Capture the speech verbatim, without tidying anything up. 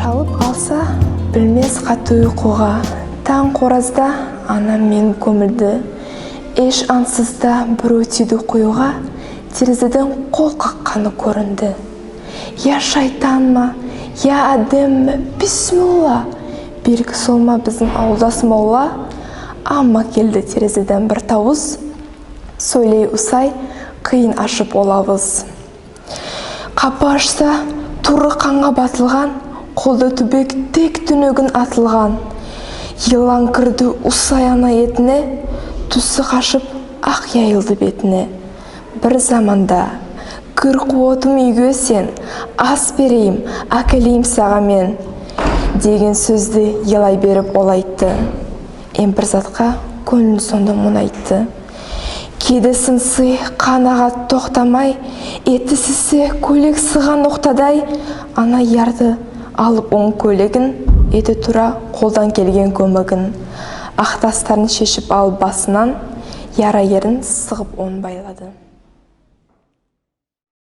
Шалып алса, билмес катты уйкыга. Танъ коразда анам мен коьмилди. Эш анъсызда бирев тийди куйыга, терезеден кол какканы коьринди. Я шайтанма, я аьдемме, бисмилла! Белги сол ма бизим авылдас молла? Ама келди терезеден бир тавыс. Соьйлей усай, кыйын ашып ол авыз. Капы ашса, туры канга батылган, колда туьбек тек туьнегуьн атылган. Йылан кирди усай ана этине, туьси кашып, ак яйылды бетине. Бир заманда: «Кир, куватым, уьйге сен, ас берейим, аькелейим сага мен», — деген соьзди йылай берип ол айтты. Эм бир затка коьнъилин сонда мунъайтты. Кеде сынсый, кан агады токтамай, эти сизсе, коьйлек сыган ноктадай. Ана ярды алып онъ коьйлегин, эте тура колдан келген коьмегин. Ак тастарын шешип алып басыннан, яра ерин сыгып онъ байлады.